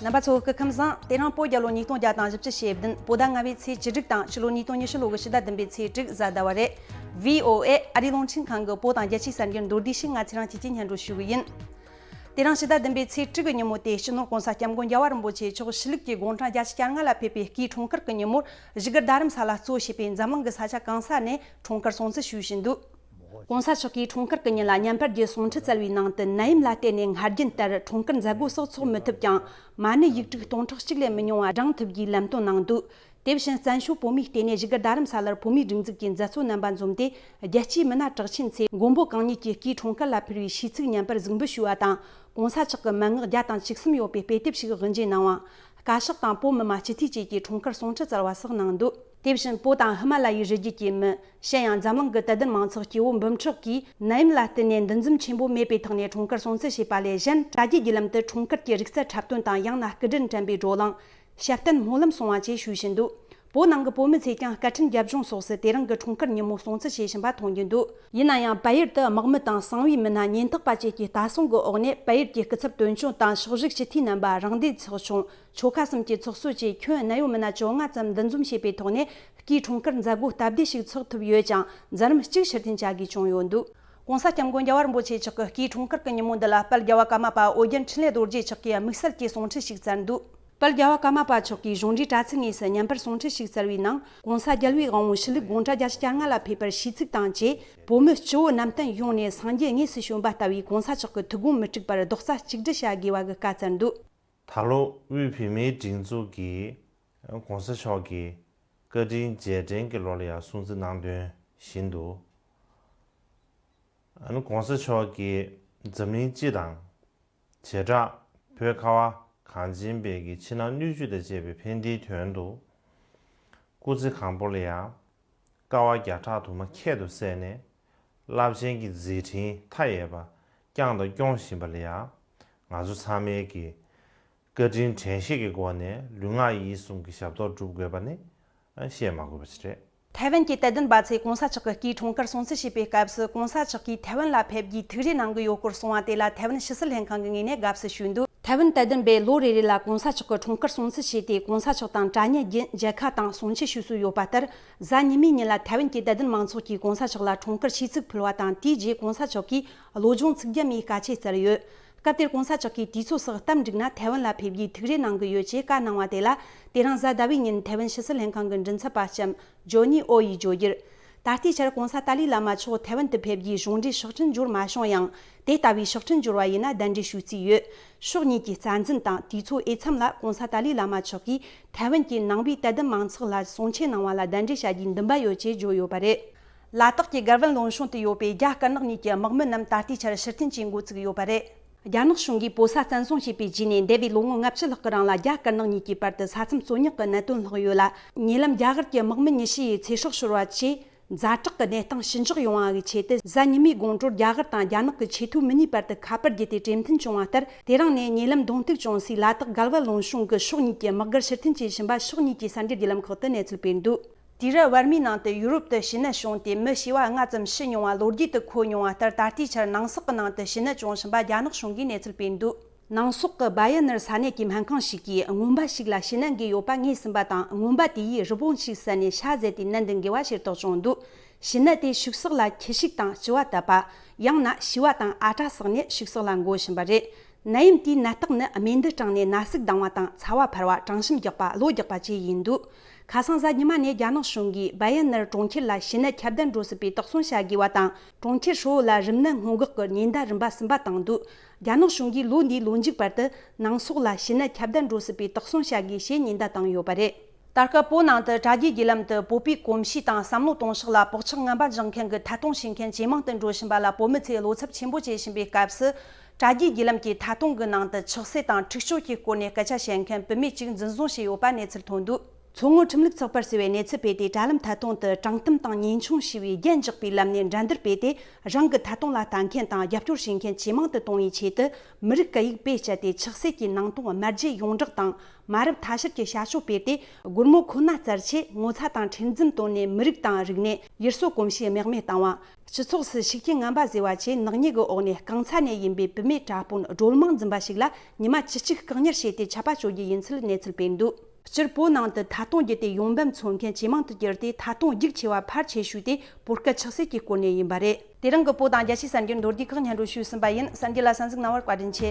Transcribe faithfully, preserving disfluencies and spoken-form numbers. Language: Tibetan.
རྣམ་པ་ཚོ་སྐུ་ཁམས་བཟང་། དེ་རིང་བོད་རྒྱལ་ལོ་ཉིས་སྟོང་བརྒྱ་དང་བཞི་བཅུ་ཞེ་བདུན། བོད་ཟླ་ལྔ་པའི་ཚེས་བཅུ་དྲུག་དང་ཕྱི་ལོ་ཉིས་སྟོང་ཉི་ཤུ་ལོ་གི་ཕྱི་ཟླ་བདུན་པའི་ཚེས་དྲུག་གཟའ་ཟླ་བ་རེད། བྷི་ཨོ་ཨེ་ཨ་རིའི་རླུང་འཕྲིན་ཁང་གི་བོད་དང་རྒྱལ་སྤྱིའི་གསར་འགྱུར་མདོར་བསྡུས་ཤིག་ང་ཚེ་རིང་སྐྱིད་ཀྱིས་སྙན་སྒྲོན་ཞུ་གི་ཡིན། དེ་རིང་ཕྱི་ཟླ་བདུན་པའི་ཚེས་དྲུག་གི་ཉིན་མོ་སྟེ། སྤྱི་ནོར་༸གོང་ས་༸སྐྱབས་མགོན་རྒྱལ་བ་རིན་པོ་ཆེ་མཆོག་ཤྲི་ལུགས་ཀྱི་དགུང་གྲངས་བརྒྱད་ཅུ་གྱ་ལྔ་ལ་ཕེབས་པའི་སྐུའི་འཁྲུངས་སྐར་གྱི་ཉིན་མོར་བཞུགས་སྒར་རྡ་རམ་ས་ལ་གཙོ་བྱས་པའི་འཛམ་གླིང་གི་ས་ཆ་གང་ས་ནས་འཁྲུངས་སྐར་སྲུང་བརྩི་ཞུས་བཞིན་འདུག། ༸གོང་ས་མཆོག་གིས་འཁྲུངས་སྐར་གྱི་ཉིན་ལ་བརྙན་པར་གྱི་གསུང་འཕྲིན་བསྩལ་བའི་ནང་དུ། ནད་ཡམས་ལ་བརྟེན་ནས་སྔར་རྒྱུན་ལྟར་འཁྲུངས་སྐར་མཛད་སྒོ་སོགས་འཚོགས་མི་ཐུབ་ཀྱང་། མ་ཎི་ཡིག་དྲུག་སྟོང་ཕྲག་གཅིག་ལས་མི་ཉུང་བ་བགྲང་ཐུབ་རྒྱུའི་ལམ་སྟོན་གནང་འདུག། དེ་བཞིན་བཙན་བྱོལ་བོད་མིའི་ལྟེ་གནས་བཞུགས་སྒར་རྡ་རམ་ས་ལར་བོད་མིའི་སྒྲིག་འཛུགས་ཀྱི་མཛད་གཙོ་རྣམ་པ་འཛོམས་ཏེ། རྒྱལ་སྤྱིའི་མི་སྣ་གྲགས་ཆེན་ཚོས་མགོན་པོ་གང་ཉིད་ཀྱི་སྐུའི་འཁྲུངས་སྐར་ལ་ཕུལ་བའི་ཤིས་ཚིག་བརྙན་པར་གཟིགས་འབུལ་ཞུས་པ་དང་། ༸གོང་ས་མཆོག་གི་མན་ངག་བརྒྱ་དང་བཅུ་གསུམ་ཡོད་པའི་དཔེ་དེབ་ཞིག་དབུ་འབྱེད་གནང་བ། བཀའ་ཤག་དང་བོད་མི་མང་སྤྱི་འཐུས་བཅས་ཀྱིས་འཁྲུངས་སྐར་སྲུང་བརྩི་བསྩལ་བ་སོགས་གནང་འདུག། དེ་བཞིན་བོད་དང་ཧི་མ་ལ་ཡའི་རི་རྒྱུད་ཀྱི་མི། གཞན་ཡང་འཛམ་གླིང་གི་དད་ལྡན་མང་ཚོགས་སྐྱེ་བོ་འབུམ་ཕྲག་གིས་ནད་ཡམས་ལ་བརྟེན་ནས་འདུ་འཛོམས་ཆེན་པོ་མེད་པའི་ཐོག་ནས་འཁྲུངས་སྐར་སྲུང་བརྩི་བྱས་པ་ལས་གཞན། དྲ་རྒྱའི་བརྒྱུད་ལམ་དུ་འཁྲུངས་སྐར་གྱི་རིག་རྩལ་འཁྲབ་སྟོན་དང་། ཡང་ན་སྐུ་དྲིན་དྲན་པའི་བགྲོ་གླེང་། ཤ་བརྟན་སྨོན་ལམ་གསུང་བ་བཅས་ཞུས་བཞིན་འདུག། བོད་ནང་གི་བོད་མི་ཚོས་ཀྱང་སྐད་འཕྲིན་རྒྱབ་ལྗོངས་སོགས་སུ་དེ་རིང་གི་འཁྲུངས་སྐར་ཉིན་མོ་སྲུང་བརྩི་བྱེད་བཞིན་པ་མཐོང་རྒྱུ་འདུག། ཡིན་ན་ཡང་བལ་ཡུལ་དུ་དམག་མི་དང་གསང་བའི་མི་སྣ་ཉེན་རྟོག་པ་བཅས་ཀྱི་ལྟ་སྲུང་གི་འོག་ནས། བལ་ཡུལ་གྱི་སྐུ་ཚབ་དོན་གཅོད་དང་ཕྱོགས་བཞུགས་སྤྱི་འཐུས་རྣམ་པ། རང་སྡེ་ཚོགས་ཆུང་། ཆོལ་ཁ་གསུམ་གྱི་ཚོགས་གཙོ་བཅས་ཁྱོན་ནད་གཡོག་མི་སྣ་བཅོ་ལྔ་ཙམ་འདུ་འཛོམས་བྱས་པའི་ཐོག་ནས། སྐུའི་འཁྲུངས་སྐར་མཛད་སྒོ་སྟབས་བདེ་ཞིག་འཚོགས་ཐུབ་ཡོད་ཀྱང་། མཛད་རིམ་གཅིག་ཕྱིར་འཐེན་བྱ་དགོས་བྱུང་ཡོད་འདུག། ༸གོང་ས་༸སྐྱབས་མགོན་རྒྱལ་བ་རིན་པོ་ཆེ་མཆོག་གི་སྐུའི་འཁྲུངས་སྐར་གྱི་ཉིན་མོ་འདི་ལ། དཔལ་རྒྱལ་བ་ཀརྨ་པ་ཨོ་རྒྱན་འཕྲིན་ལས་རྡོ་རྗེ་མཆོག་གིས་དམིགས་བསལ་གྱི་གསུང་འཕྲིན་ཞིག་བསྩལ་འདུག། དཔལ་རྒྱལ་བ་ཀརྨ་པ་མཆོག་གིས་གཞུང་འབྲེལ་དྲ་ཚིགས་དངོས་སུ་བརྙན་པར་གསུང་འཕྲིན་ཞིག་བསྩལ་བའི་ནང་། ༸གོང་ས་རྒྱལ་བའི་དབང་པོ་ཤྲི་ལུགས་དགུང་གྲངས་བརྒྱད་ཅུ་གྱ་ལྔ་ལ་ཕེབས་པར་ཤིས་ཚིག་དང་བཅས། བོད་མི་སྤྱི་བོ་ནམ་རྟེན་ཡོངས་ནས་སངས་རྒྱས་དངོས་སུ་བྱོན་པ་ལྟ་བུའི་༸གོང་ས་མཆོག་གི་ཐུགས་དགོངས་མི་འཁྲུགས་པར་རྡོག་རྩ་གཅིག་སྒྲིལ་བྱ་དགོས་པ་གི་བཀའ་སྩལ་འདུག། ད་ལོ་དབུས་བོད་མིའི་སྒྲིག་འཛུགས་ཀྱིས་༸གོང་ས་མཆོག་གི་བཀའ་དྲིན་རྗེས་དྲན་གྱི་ལོ་ལ་ཡང་སྲུང་བརྩི་གནང་དོན་བཞིན་དུ། ༸གོང་ས་མཆོག་གིས་འཛམ་གླིང་སྤྱི་དང་། བྱེ་བྲག་བོད་ཁ་བ་གངས་ཅན་པའི་གི་ཕྱི་ནང་སྣོད་བཅུད་དང་བཅས་པའི་ཕན་བདེའི་དོན་དུ། སྐུ་ཚེ་གང་པོ་ལ་ཡང་དཀའ་བ་བརྒྱ་ཕྲག་དུ་མ་ཁྱད་དུ་བསད་ནས། རླབས་ཆེན་གྱི་མཛད་འཕྲིན་མཐའ་ཡས་པ་བསྐྱངས་དང་སྐྱོང་བཞིན་པ་ལ་ཡང་། ང་ཚོ་ཚང་མས་ཀྱི་བཀའ་དྲིན་དྲན་ཤེས་ཀྱི་སྒོ་ནས་ལུས་ངག་ཡིད་གསུམ་གྱི་ཞབས་ཏོག་སྒྲུབ་དགོས་པ་ནི་བཤད་མ་དགོས་པ་ཞིག་རེད། ཐའེ་ཝན་གྱི་དད་ལྡན་པ་ཚོས་༸གོང་ས་མཆོག་གི་སྐུའི་འཁྲུངས་སྐར་སྲུང་བརྩི་བྱེད་པའི་སྐབས་སུ། ༸གོང་ས་མཆོག་གིས་ཐའེ་ཝན་ལ་ཕེབས་རྒྱུའི་ཐུགས་རེ་གནང་གི་ཡོད་སྐོར་གསུངས་པ་དེ་ལ། ཐའེ་ཝན་ཕྱི་སྲིད་ལྷན་ཁང་གི་ངོས་ནས་དགའ་བསུ་ཞུས་འདུག། ཐའེ་ཝན་དད་ལྡན་པས་ལོ་རེ་རེ་ལ་༸གོང་ས་མཆོག་གི་འཁྲུངས་སྐར་སྲུང་བརྩི་བྱས་ཏེ། ༸གོང་ས་མཆོག་དང་དྲ་བརྙན་བརྒྱུད་མཇལ་ཁ་དང་གསུང་ཆོས་ཞུ་སྲོལ་ཡོད་པ་ལྟར། གཟའ་ཉི་མའི་ཉིན་ལ་ཐའེ་ཝན་གྱི་དད་ལྡན་མང་ཚོགས་ཀྱིས་༸གོང་ས་མཆོག་ལ་འཁྲུངས་སྐར་ཤིས་ཚིག་ཕུལ་བ་དང་། དེའི་རྗེས་༸གོང་ས་མཆོག་གིས་བློ་སྦྱོང་ཚིག་བརྒྱད་མའི་བཀའ་ཆོས་བསྩལ་ཡོད། སྐབས་དེར་༸གོང་ས་མཆོག་གིས་དུས་ཚོད་སོགས་སྟབས་འགྲིག་ན་ཐའེ་ཝན་ལ་ཕེབས་རྒྱུའི་ཐུགས་རེ་གནང་གི་ཡོད་ཅེས་བཀའ་གནང་བ་དེ་ལ། དེ་རིང་གཟའ་ཟླ་བའི་ཉིན་ཐའེ་ཝན་ཕྱི་སྲིད་ལྷན་ཁང་གི་མགྲིན་ཚབ་པ་ལྕམ་ཇོ་ནི་ཨོ་ཡིས་བརྗོད་རྒྱུར། ད་ལྟའི་ཆར་༸གོང་ས་ཏཱ་ལའི་བླ་མ་མཆོག་ཐའེ་ཝན་དུ་ཕེབས་རྒྱུའི་གཞུང་འབྲེལ་ཕྱོགས་སྒྲིག་འབྱོར་མ་བྱུང་ཡང་། དེ་ལྟ་བུའི་ཕྱོགས་སྒྲིག་འབྱོར་བ་ཡིན་ན་གདན་འདྲེན་ཞུ་རྩིས་ཡོད། ཕྱོགས་གཉིས་ཀྱི་རྩ་འཛིན་དང་དུས་ཚོད་འོས་འཚམ་ལ་༸གོང་ས་ཏཱ་ལའི་བླ་མ་མཆོག་གིས་ཐའེ་ཝན་གྱི་ནང་པའི་དད་ལྡན་མང་ཚོགས་ལ་གསུང་ཆོས་གནང་བ་ལ་གདན་འདྲེན་བྱ་རྒྱུའི་འདུན་པ་ཡོད་ཅེས་བརྗོད་ཡོད་པ་རེད། ལ་དྭགས་ཀྱི་སྒར་ཝན་ལུང་གཤོང་དུ་ཡོད་པའི་རྒྱ་དཀར་ནག་གཉིས་ཀྱི་དམག་མི་རྣམས་ད་ལྟའི་ཆར་ཕྱིར་འཐེན་བྱེད་འགོ་བཙུགས་ཡོད་པ་རེད། རྒྱ་ནག་གཞུང་གིས་བོད་ས་བཙན་བཟུང་བྱས་པའི་རྗེས་ནས། འདས་པའི་ལོ་ངོ་ལྔ་བཅུ་ལྷག་གི་རིང་ལ་རྒྱ་དཀར་ནག་གཉིས་ཀྱི་བར་དུ་ས་མཚམས་རྩོད་རྙོག་གི་གནད་དོན་ལྷག་ཡོད་ལ། ཉེ་ལམ་རྒྱ་གར་གྱི་དམག་མི་ཉི་ཤུ་ཡི་ཚེ་སྲོག་ཤོར་བ་བཅས། ཛ་དྲག་གི་གནས་སྟངས་ཞི་འཇགས་ཡོང་བ་གི་ཆེད་དུ། གཟའ་ཉི་མའི་དགོང་དྲོར་རྒྱ་གར་དང་རྒྱ་ནག་གི་ཆེས་མཐོའི་མི་སྣའི་བར་དུ་ཁ་པར་བརྒྱུད་དེ་གྲོས་མཐུན་བྱུང་བ་ལྟར། དེ་རིང་ནས་ཉེ་ལམ་གདོང་གཏུག་བྱུང་སའི་ལ་དྭགས་སྒར་ཝན་ལུང་གཤོང་གི་ཕྱོགས་གཉིས་ཀྱི་དམག་སྒར་ཕྱིར་འཐེན་བྱེད་བཞིན་པ་ཕྱོགས་གཉིས་ཀྱི་གསར་འགྱུར་བརྒྱུད་ལམ་ཁག་ཏུ་གནས་ཚུལ་སྤེལ་འདུག། དུས་རབས་བར་མའི་ནང་དུ་ཡུ་རོབ་ཏུ་ཞི་ནད་བྱུང་སྟེ་མི་བྱེ་བ་ལྔ་ཙམ་ཤི་མྱོང་བ་ལོ་རྒྱུས་དུ་འཁོད་མྱོང་བ་ལྟར། ད་ལྟའི་ཆར་ནང་སོག་གི་ནང་དུ་ཞི་ནད་བྱུང་བཞིན་པ་རྒྱ་ནག་གཞུང་གིས་གནས་ཚུལ་སྤེལ་འདུག། ནང་སོག་གི་བ་ཡ་ནར་ས་གནས་ཀྱི་སྨན་ཁང་ཞིག་གིས་རྔོན་པ་ཞིག་ལ་ཞི་ནད་འགོས་ཡོད་པ་ངོས་ཟིན་པ་དང་། རྔོན་པ་དེ་ཡིས་རི་བོང་ཞིག་བསད་ནས་ཤ་བཟས་ཏེ་ནད་འདི་འགོས་པ་ཤེས་རྟོགས་བྱུང་འདུག། ཞི་ནད་དེ་ཕྱུགས་ཟོག་ལ་ཁྱི་ཤུགས་དང་གཅི་བ་བཏབ་པ། ཡང་ན་བྱི་བ་དང་ཨ་བྲ་བསགས་ནས་ཕྱུགས་ཟོག་ལ་འགོ་བཞིན་པ་རེད། ནད་ཡམས་དེའི་ནད་རྟགས་ནི་རྨེན་འདུ་སྐྲངས་ནས་ན་ཟུག་ལྡང་བ་དང་། ཚ་བ་འཕར་བ། གྲང་ཞིམ་རྒྱག་པ། གློ་རྒྱག་པ་བཅས་ཡིན་འདུག། ཁ་སང་གཟའ་ཉི་མ་ནས་རྒྱ་ནག་གཞུང་གིས་བ་ཡན་ནར་གྲོང་ཁྱེར་ལ་ཞི་ནད་ཁྱབ་གདལ་འགྲོ་སྲིད་པའི་དོགས་ཟོན་བྱ་དགོས་པ་དང་། གྲོང་ཁྱེར་ཧྲོ་བོ་ལ་རིམས་ནད་སྔོན་འགོག་གི་ཉེན་བརྡ་རིམ་པ་གསུམ་པ་བཏང་འདུག། རྒྱ་ནག་གཞུང་གིས་ལོ་འདིའི་ལོ་མཇུག་བར་དུ་ནང་སོག་ལ་ཞི་ནད་ཁྱབ་གདལ་འགྲོ་སྲིད་པའི་དོགས་ཟོན་བྱ་དགོས་ཞེས་ཉེན་བརྡ་བཏང་ཡོད་པ་རེད། ད་སྐབས་བོད་ནང་དུ་དྲ་རྒྱའི་བརྒྱུད་ལམ་དུ་བོད་པའི་གོམས་གཤིས་དང་བསམ་བློ་གཏོང་ཕྱོགས་ལ་བག་ཆགས་ངན་པ་འཇགས་མཁན་གྱི་ཐད་གཏོང་བྱེད་མཁན་ཇེ་མང་དུ་འགྲོ་བཞིན་པ་ལ་བོད་མི་ཚོས་བློ་འཚབ་ཆེན་པོ་བྱེད་བཞིན་པའི་སྐབས་སུ། དྲ་རྒྱའི་བརྒྱུད་ལམ་གྱི་ཐད་གཏོང་གི་ནང་དུ་ཆགས་སྲེད་དང་འཁྲུག་སྤྱོད་ཀྱི་སྐོར་ནས་སྐད་ཆ་བཤད་མཁན་བུད་མེད་ཅིག་འཛིན་བཟུང་བྱས་ཡོད་པ་གནས་ཚུལ་ཐོན་འདུག། མཚོ་སྔོན་ཁྲིམས་ལུགས་ཚགས་པར་ཟེར་བའི་གནས་ཚུལ་སྤེལ་ཏེ། དྲ་ལམ་ཐད་གཏོང་དུ་དྲང་གཏམ་དང་ཉེས་ཆུང་ཞེས་པའི་རྒྱན་འཇོག་པའི་ལམ་ནས་འགྲན་བསྡུར་སྤེལ་ཏེ། རང་གི་ཐད་གཏོང་ལ་ལྟ་མཁན་དང་རྒྱབ་སྐྱོར་བྱེད་མཁན་ཇེ་མང་དུ་གཏོང་བའི་ཆེད་དུ། མི་རིགས་སྐད་ཡིག་བེད་སྤྱད་དེ་ཆགས་སྲེད་ཀྱི་ནང་དོན་དམར་རྗེན་ཡོངས་བསྒྲགས་དང་། མ་རབས་ཐ་ཤལ་གྱི་བྱ་སྤྱོད་སྤེལ་ཏེ། སྒོར་མོ་ཁོ་ན་བཙལ་ཆེད་ངོ་ཚ་དང་འཁྲུག་འཛིང་བཏོན་ནས། མི་རིགས་དང་རིག་གནས། ཡུལ་སྲོལ་གོམས་གཤིས་རྨེག་མེད་བཏང་བ། སྤྱི་ཚོགས་སུ་ཤུགས་རྐྱེན་ངན་པ་བཟོས་པ་བཅས། ནག་ཉེས་ཀྱི་འོག་ནས་རྐང་ཚ་ནས་ཡིན་པའི་བུད་མེད་དྲ་དཔོན་སྒྲོལ་མ་འཛིན་པ་ཞིག་ལ་ཉི་མ་བཅུ་གཅིག་བཀག་ཉར་བྱས་ཏེ། ཆད་པ་གཅོད་རྒྱུ་ཡིན་ཚུལ་གནས་ཚུལ་སྤེལ་འདུག་སྤྱིར་བོད་ནང་དུ་ཐད་གཏོང་བརྒྱུད་དེ་ཡོང་འབབ་འཚོལ་མཁན་ཇེ་མང་དུ་གྱུར་ཏེ། ཐད་གཏོང་རྒྱུག་ཆེ་བ་ཕལ་ཆེ་ཤོས་དེ་བོད་སྐད་ཆགས་སྲེད་ཀྱི་སྐོར་ནས་ཡིན་པ་རེད། དེ་རིང་གི་བོད་དང་རྒྱལ་སྤྱིའི་གསར་འགྱུར་མདོར་བསྡུས་ཁག་སྙན་སྒྲོན་ཞུས་ཟིན་པ་ཡིན། གསར་འགྱུར་ལ་གསན་གཟིགས་གནང་བར་བཀའ་དྲིན་ཆེ།